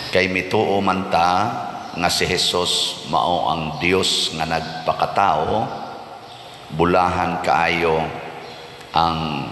Kay mituo man ta nga si Jesus mao ang Dios nga nagpakatao, bulahan kaayo ang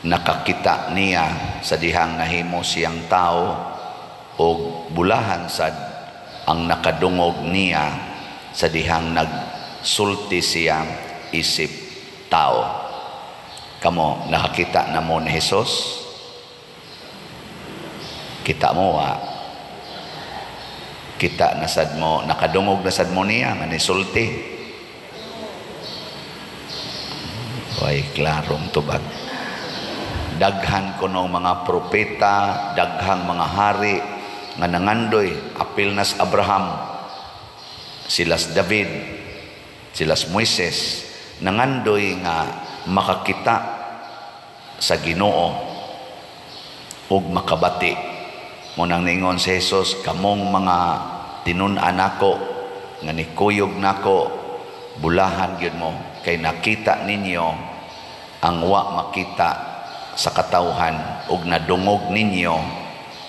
nakakita niya sa dihang nahimo siyang tao ug bulahan sad ang nakadungog niya sa dihang nagsulti siya isip tao. Kamo, nakakita na mo ni Jesus? Kita mo wa? Kita na sad mo, nakadungog na sad mo niya nga nisulti? Way klarong tubag. Daghan kuno mga propeta, daghang mga hari nga nangandoy, apil nas Abraham, silas David, silas Moises, nangandoy nga makakita sa Ginoo ug makabati. Munang ningon si Jesus, "Kamong mga tinun-an nako nga nikuyog nako, bulahan gyud mo kay nakita ninyo ang wa makita sa katawhan ug nadungog ninyo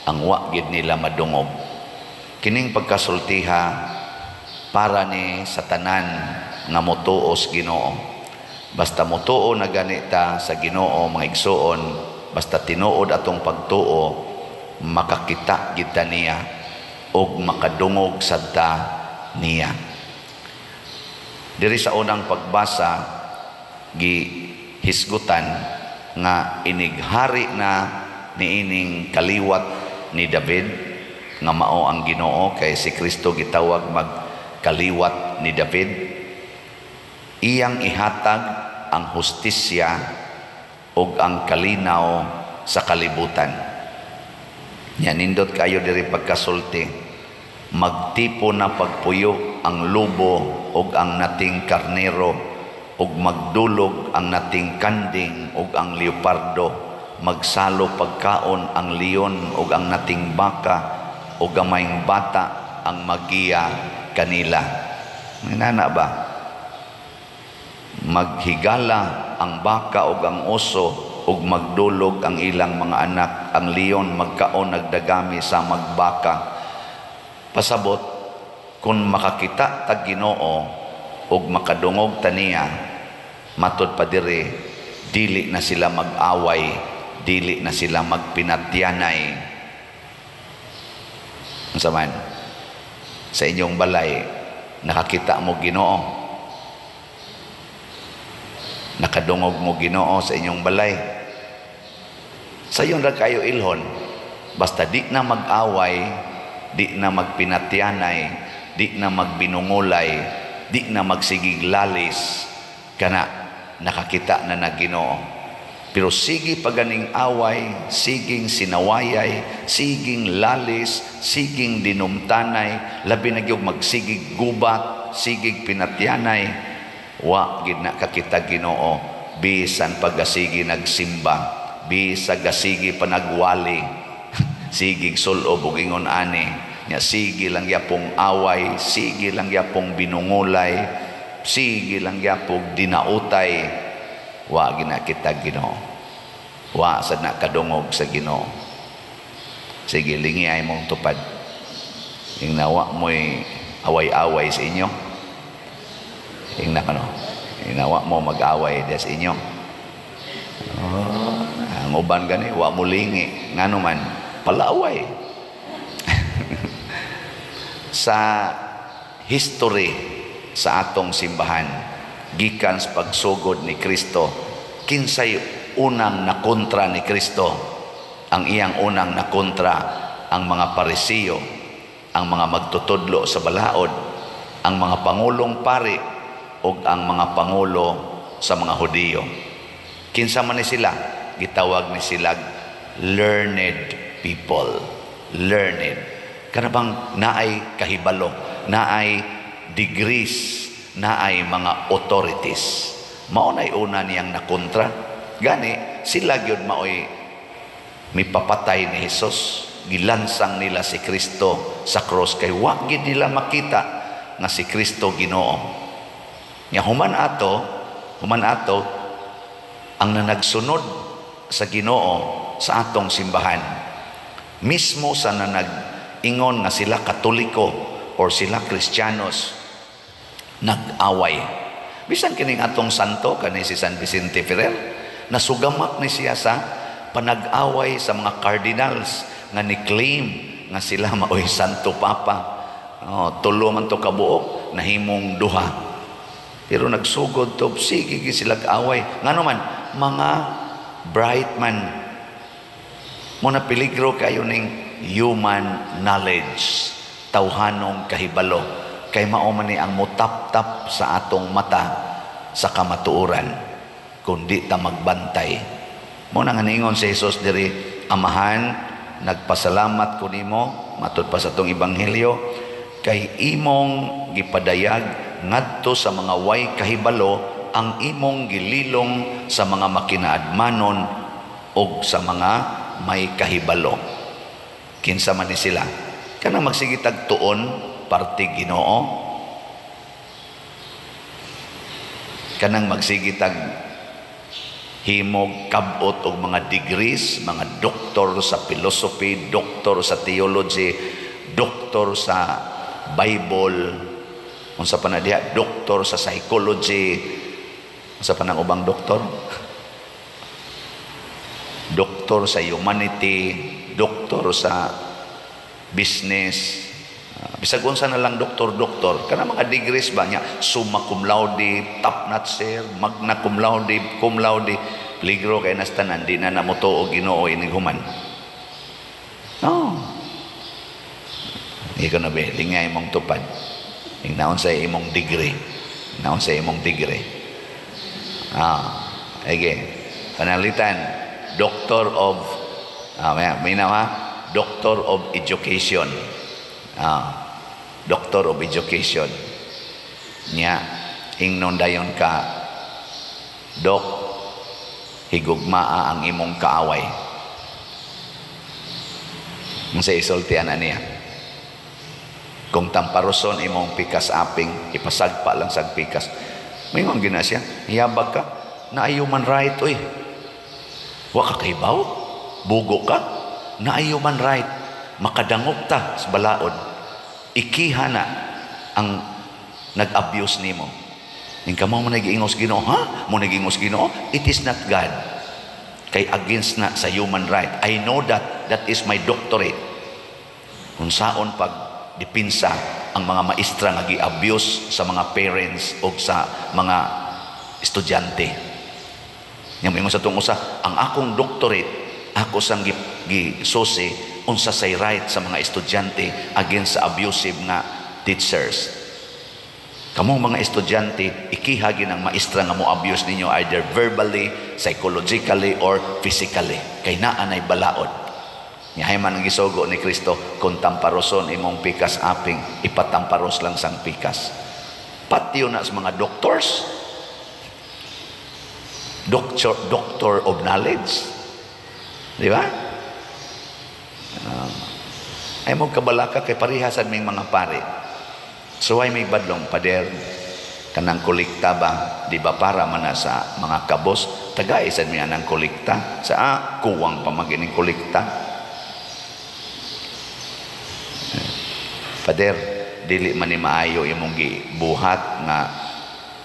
ang wa gyud nila madungog." Kining pagkasultiha para ni sa tanan nga motuo sa Ginoo. Basta motuo na ganita sa Ginoo, mga igsuon, basta tinuod atong pagtuo, makakita gid ta niya ug makadungog sad ta niya. Diri sa unang pagbasa, gihisgutan nga inighari na niining kaliwat ni David nga mao ang Ginoo, kay si Kristo gitawag magkaliwat ni David. Iyang ihatag ang hustisya ug ang kalinaw sa kalibutan. Nya nindot kayo diri pagkasulti: "Magtipo na pagpuyo ang lobo ug ang nating karnero, ug magdulog ang nating kanding ug ang leopardo. Magsalo pagkaon ang leon ug ang nating baka, ug gamayng bata ang magiya kanila." Inana ba? Maghigala ang baka ug ang oso ug magdulog ang ilang mga anak. Ang leon magkaon nagdagami sa magbaka. Pasabot, kung makakita tag Ginoo ug makadungog ta niya, matud pa diri, dili na sila mag-away, dili na sila magpinatyanay. Unsa man sa inyong balay, nakakita mo Ginoo? Nakadungog mo Ginoo sa inyong balay? Sayon ra kayo ilhon. Basta di na mag-away, di na magpinatyanay, di na magbinungulay, di na magsigig lalis, kana nakakita na na Ginoo. Pero sige paganing away, siging sinawayay, siging lalis, siging dinumtanay, labi na gyud magsigig gubat, sigig pinatyanay, wa gid na kakita Ginoo. Bisan pagasigi nagsimba, bisag gasigi panagwali, sigig sulob ug ingon ani nya, sige lang yapong away, sige lang yapong binungulay, sige lang yapong dinautay, wa gina kita Ginoo, wa sad na kadungog sa Ginoo. Sige, lingi ay mong tupad. Ingna wa mo'y away-away sa inyo. Ingna kano, ingna wa mo mag-away sa inyo. Oh, ang uban gani wa mo lingi, ngano man palaway. Sa history sa atong simbahan, gikan sa pagsugod ni Kristo, kinsay unang nakontra ni Kristo? Ang iyang unang nakontra, ang mga Parisiyo, ang mga magtutudlo sa balaod, ang mga pangulong pari ug ang mga pangulo sa mga Hudiyo. Kinsa man ni sila? Gitawag ni sila learned people. Learned. Kana bang naay kahibalo, naay degrees, naay mga authorities. Mao nay una niyang nakontra. Gani sila gyud maoy mipapatay ni Jesus. Gilansang nila si Kristo sa cross kay wa gid nila makita nga si Kristo Ginoo. Nya human ato ang nanagsunod sa Ginoo sa atong simbahan, mismo sa nanag nag-ingon nga sila Katoliko or sila Kristiyanos, nag-away. Bisan kining atong santo kani si San Vicente Ferrer, nasugamak ni siya sa panag-away sa mga cardinals nga ni-claim nga sila maoy Santo Papa. Oh, tulo man to kabuok, nahimong duha. Pero nagsugod to, sige sila away. Ngano man, mga bright man. Mo na peligro kayo ning human knowledge, tawhanong kahibalo. Kay mao man ni ang mutap-tap sa atong mata sa kamatuoran kung di ta magbantay. Mo na nga niingon si Jesus diri, "Amahan, nagpasalamat ko nimo," matud pa sa atong ebanghelyo, "kay imong gipadayag ngadto sa mga way kahibalo ang imong gililong sa mga makinaadmanon og sa mga may kahibalo." Kinsa man ni sila? Kanang magsigitag tuon parte Ginoo, kanang magsigitag himog kabot og mga degrees, mga doktor sa philosophy, doktor sa theology, doktor sa Bible, unsa pa na diha, doktor sa psychology, unsa pa nang ubang doktor? Doktor sa humanity, doktor sa business, bisag unsa na lang doktor, doktor. Kana mga degrees ba niya, summa cum laude, top notcher, magna cum laude, cum laude. Peligro kay nas tanan, di na namutuo og Ginoo inig human. No. Ikaw na be, lingay imong tupad. Ingnaon sa imong degree. Ingnaon sa imong degree. Ege. Panalitan, Doctor of, may ha? Doctor of Education. Doctor of Education. Nya, ingnon dayon ka, "Dok, higugmaa ang imong kaaway." Unsa isulti ana niya? "Kung tamparoson imong pikas aping, ipasagpa lang sa pikas." May mga gina siya, "Hiyabag ka, na human right, uy. Wa ka kahibaw? Bugo ka? Na human right. Makadangop ta sa balaod. Ikiha na ang nag-abuse nimo." Ning kamo mo nag-iingos Ginoo, ha? Mo nag-iingos Ginoo? It is not God. Kay against na sa human right. I know that. That is my doctorate. Kung saon pag dipinsa ang mga maestra nga gi-abuse sa mga parents o sa mga estudyante. Nya moingon sa tong usa, "Ang akong doctorate, ako sang gi-susi unsa say right sa mga estudyante against sa abusive nga teachers. Kamong mga estudyante, ikiha ang maestra nga mo abuse ninyo either verbally, psychologically, or physically. Kay naa nay balaod." Nya man ang gisugo ni Kristo, "Kung tamparoson imong pikas aping, ipatamparos lang sang pikas." Pati yun na sa mga doctors. Doctor, doctor of knowledge. Di ba? Ay mo kabalaka kay parihasan ming mga pare. So ay may badlong, "Pader, kanang kolekta ba, di ba para man na sa mga kabos, tagay sad mi anang kolekta sa kuwang pa magining kolekta. Pader, dili man ni maayo imong gibuhat nga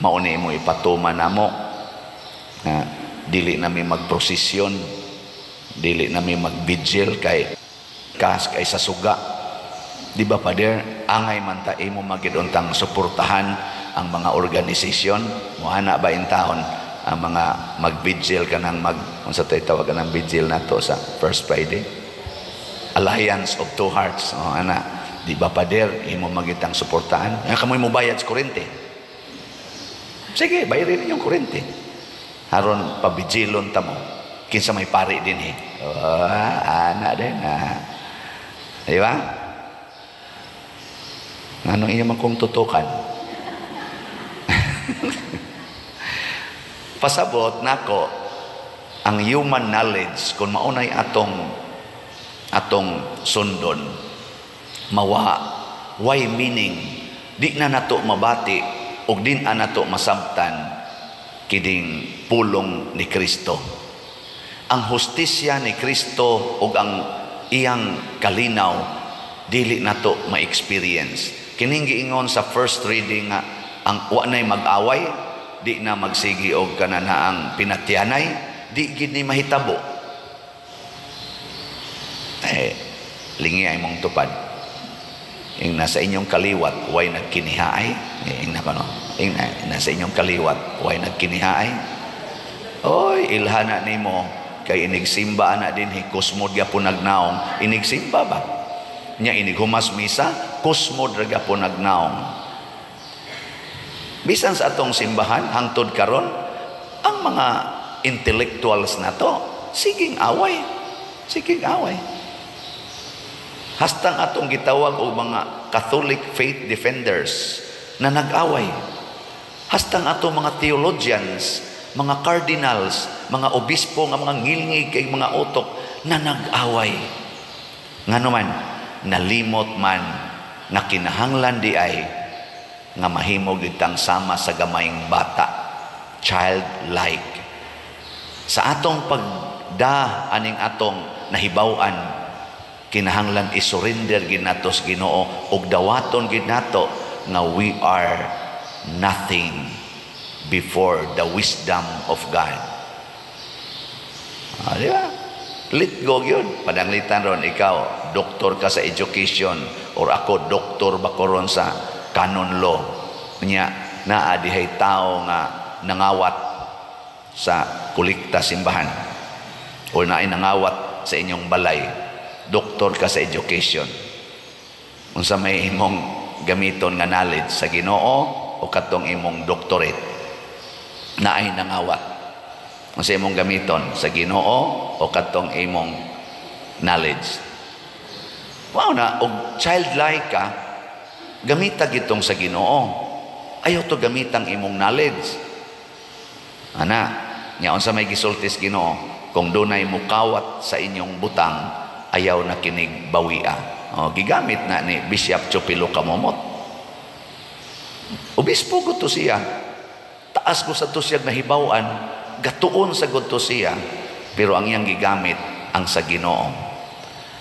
mao ni imo ipatuman namo nga dili nami magprosesyon, dili nami magbigil kay kas kay sa suga. Di ba, Pader, angay man ta imo magid untang suportahan ang mga organisasyon?" Moana ba in taon ang mga magbigil kanang mag unsa tay tawag kanang vigil nato sa First Friday? Alliance of Two Hearts. Oh, ana. "Di ba, Pader, imo magitang suportahan? Nga kamoy mo bayad sa kuryente. Sige, bayarin ninyong kuryente. Aron pabijilon ta mo. Kinsa may pari din eh." Oh, ana din ah. Di ba? Anong inyo man kong tutukan? Pasabot nako ang human knowledge kung maunay atong atong sundon, mawa why meaning, di na nato mabati ug din na nato masabtan kining pulong ni Kristo, ang hustisya ni Kristo ug ang iyang kalinaw. Dili nato ma-experience. Kining giingon sa first reading nga ang wa nay mag-away, di na magsigi og kananaang pinatyanay, di gid ni mahitabo. Eh, lingi ay mong tupad. Ing nasa inyong kaliwat, way nagkinihaay. Eh, ing na kono. Ing na, nasa inyong kaliwat, way nagkinihaay. Oy, ilhana nimo kay inigsimba ana dinhi, kusmod gyapon nagnaong. Inigsimba ba? Nya inig humas misa, kusmod ra gyapon nagnaong. Bisan sa atong simbahan hangtod karon, ang mga intellectuals nato siging away, siging away. Hastang atong gitawag og mga Catholic faith defenders na nag-away. Hastang atong mga theologians, mga cardinals, mga obispo nga mga ngilngig kay mga utok na nag-away. Ngano man, nalimot man nga kinahanglan di ay nga mahimo gitang sama sa gamayng bata, childlike. Sa atong pagda aning atong nahibaw-an, kinahanglan isurrender gid nato sa Ginoo ug dawaton gid nato nga we are nothing before the wisdom of God. Ah, di ba? Let go yun. Pananglitan ron, ikaw, doktor ka sa education, or ako, doktor ba ko ron sa canon law. Nya, naa dihay tao nga nangawat sa kulikta simbahan or naay nangawat sa inyong balay. Doktor ka sa education. Unsa may imong gamiton nga knowledge, sa Ginoo o katong imong doctorate? Naay nangawat. Unsa imong gamiton, sa Ginoo o katong imong knowledge? Wow na og childlike ka, gamita gitong sa Ginoo. Ayaw to gamitang imong knowledge. Ana, nya unsa may gisulti sa Ginoo? Kung dunay mukawat sa inyong butang, ayaw na kinig bawia. O, gigamit na ni Bishop Chupilo Camomot. Obispo ko to siya. Taas ko sa to siya nahibawan, gatuon sa to siya, pero ang iyang gigamit ang sa Ginoo.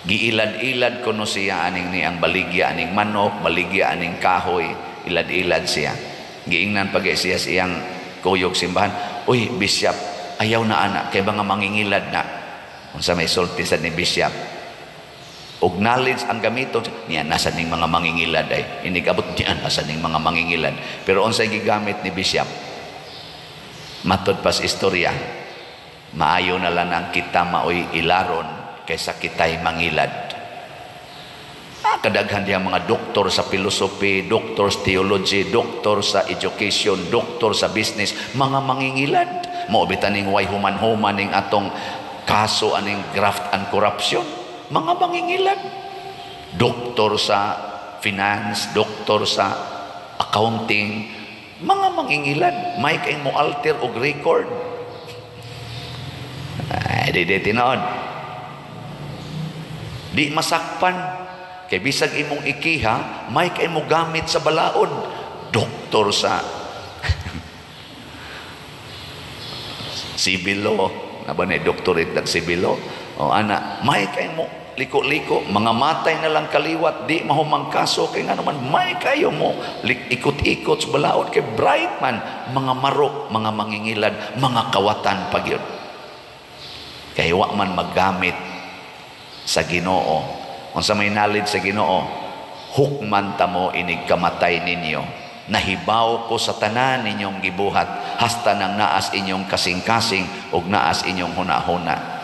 Giilad-ilad kuno siya aning ni ang baligya aning manok, baligya aning kahoy, ilad-ilad siya. Giingnan pag siya sa iyang kuyog simbahan, "Uy, Bishop, ayaw na ana kay mga mangingilad na." Unsa may sulti sa ni Bishop? Og knowledge ang gamiton niya, nasa ning mga mangingilad ay inigabot niya, nasa ning mga mangingilad. Pero unsay gigamit ni Bishop? Matod pas istorya, maayo na lang ang kita maoy ilaron kaysa kita'y mangilad. Ah, kadaghan diya mga doktor sa philosophy, doktor sa theology, doktor sa education, doktor sa business, mga mangingilad. Mao bitaning way human-human ning atong kaso aning graft and corruption, mga mangingilad. Doktor sa finance, doktor sa accounting, mga mangingilad. May kay mo alter og record. Ay, di tinuod. Di masakpan kay bisag imong ikiha, may kay mo gamit sa balaod. Doktor sa civil law, na ba na doctorate ng civil law? O ana, may kay mo liko-liko, mga matay na lang kaliwat, di mahumang kaso kay nga naman may kayo mo ikot-ikot sa balaod kay bright man, mga marok, mga mangingilad, mga kawatan pag yun. Kay wa man maggamit sa Ginoo. Unsa may knowledge sa Ginoo, hukman ta mo inig kamatay ninyo. Nahibaw ko sa tanan ninyong gibuhat, hasta nang naas inyong kasing-kasing ug naas inyong hunahuna.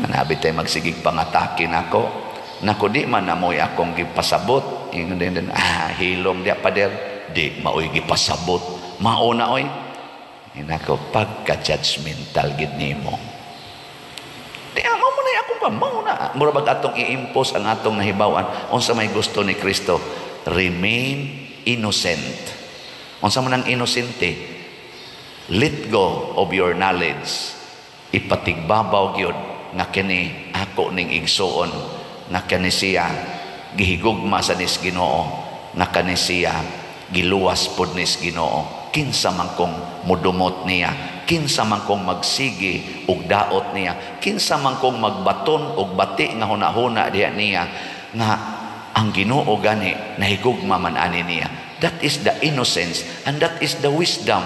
Nabi tayo magsigig pangatake nako. Nako, di man namoy akong gipasabot. Ingon din, ah, hilom diya pader. Di maoy gipasabot. Mao na oy. Inako, pagka-judgmental gid nimo. Di mao mo na akong pa, mao na. Mura bag atong i-impose ang atong nahibawan. Unsa may gusto ni Kristo? Remain innocent. Unsa man ang inosente? Let go of your knowledge. Ipatigbabaw gyud nga kini ako ning igsuon, nga kani siya gihigugma sa nis Ginoo, nga kani siya giluwas pod nis Ginoo. Kinsa man kong mudumot niya, kinsa man kong magsigi og daot niya, kinsa man kong magbaton og bati nga hunahuna diha niya. nga ang Ginoo gani nahigugma man ani niya. That is the innocence and that is the wisdom.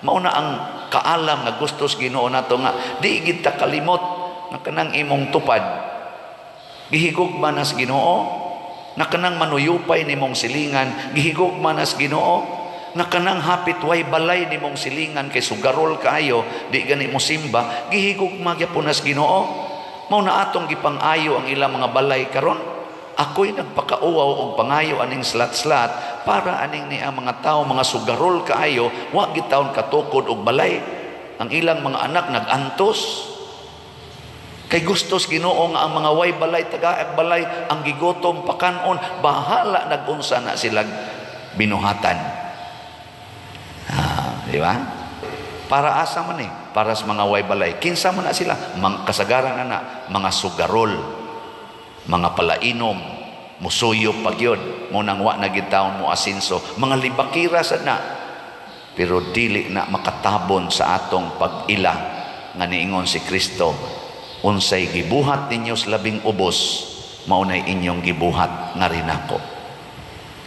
Mao na ang kaalam nga gusto sa Ginoo nato, nga di gid ta kalimot nga kanang imong tupad gihigugma na sa Ginoo, nga kanang manuyupay nimong silingan gihigugma na sa Ginoo, nga kanang hapit way balay nimong silingan kay sugarol kaayo, di gani mo simba, gihigugma gyapon na sa Ginoo. Mao na atong gipang-ayo ang ilang mga balay karon. Ako'y nagpakauwaw og pangayo aning slat-slat para aning ni ang mga tao, mga sugarol kaayo, wa gitawon katukod og balay. Ang ilang mga anak nagantos. Kay gustos Ginoo nga ang mga way balay tagaag balay, ang gigutom pakanon, bahala nagunsa na sila binuhatan. Ah, di ba? Para asa man eh? Para sa mga way balay. Kinsa man na sila? Mang kasagaran na mga sugarol, mga palainom, musuyo pagyod, mo nang wa na gitawon mo asinso, mga libakira sad na. Pero dili na makatabon sa atong pag-ila nga niingon si Kristo, unsay gibuhat ninyo sa labing ubos, maunay inyong gibuhat nga rinako.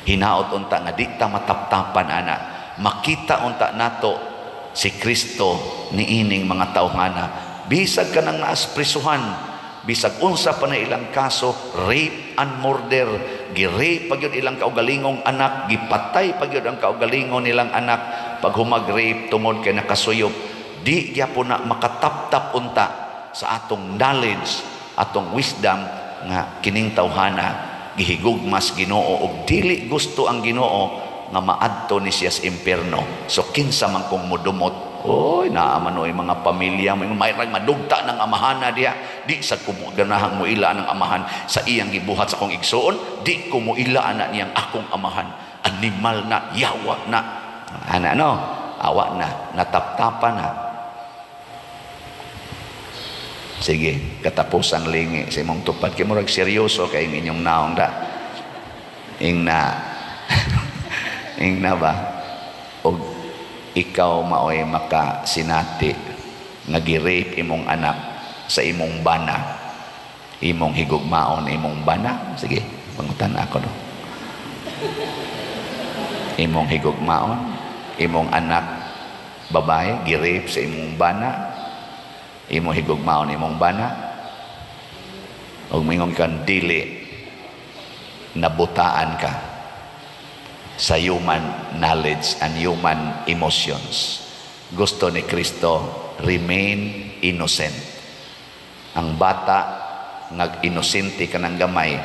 Hinaot unta nga di ta mataptapan ana, makita unta nato si Kristo niining mga tawhana, bisag kanang naas prisuhan, bisag unsa pa na ilang kaso, rape and murder, gi-rape pa gyud ilang kaugalingong anak, gipatay pa gyud ang kaugalingon nilang anak pag humag-rape tungod kay nakasuyop, di gyapon na makataptap unta sa atong knowledge, atong wisdom nga kining tawhana gihigugmas Ginoo ug dili gusto ang Ginoo nga maadto ni siya sa impierno. So kinsa man kong mudumot? Oy, naa man oy mga pamilya may mayrang madugta ng amahana diha. Di sa ko ganahang moila ng amahan sa iyang gibuhat sa akong igsuon, di ko moila ana niyang akong amahan. Animal na, yawa na. Ana no, awa na, nataptapan na. Sige, katapusang lingi sa imong tupad. Kay murag seryoso kay inyong naong da. Ing na ing na ba? Og ikaw maoy makasinati nga gi-rape imong anak sa imong bana, imong higugmaon imong bana. Sige, pangutan ako no. Imong higugmaon imong anak babae gi-rape sa imong bana, imong higugmaon imong bana, ug mingon kang dili, nabutaan ka sa human knowledge and human emotions. Gusto ni Kristo, remain innocent. Ang bata nga inosente ka ng gamay,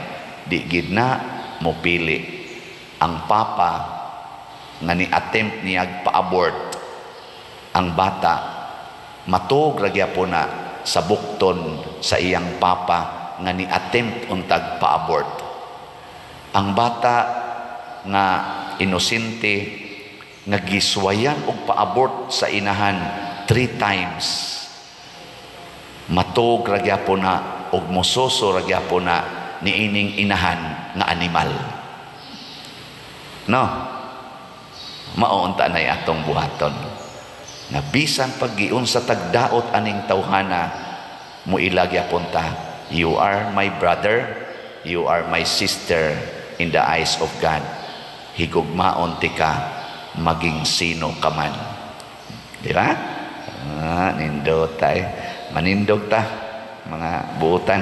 di gid na mopili. Ang papa nga ni attempt niya pa-abort ang bata, matuog ra gyapon na sa bukton sa iyang papa nga ni attempt untag pa-abort. Ang bata nga inosente nga giswayan og pa-abort sa inahan 3 times, matuog ra gyapon na og mososo ra gyapon na niining inahan nga animal. No, mao unta nay atong buhaton nga bisan pag giunsa tagdaot aning tawhana, muila gyapon ta, "You are my brother, you are my sister in the eyes of God. Higugmaon tika maging sino ka man." Di ba? Ah, nindot tay. Manindog ta mga buutan.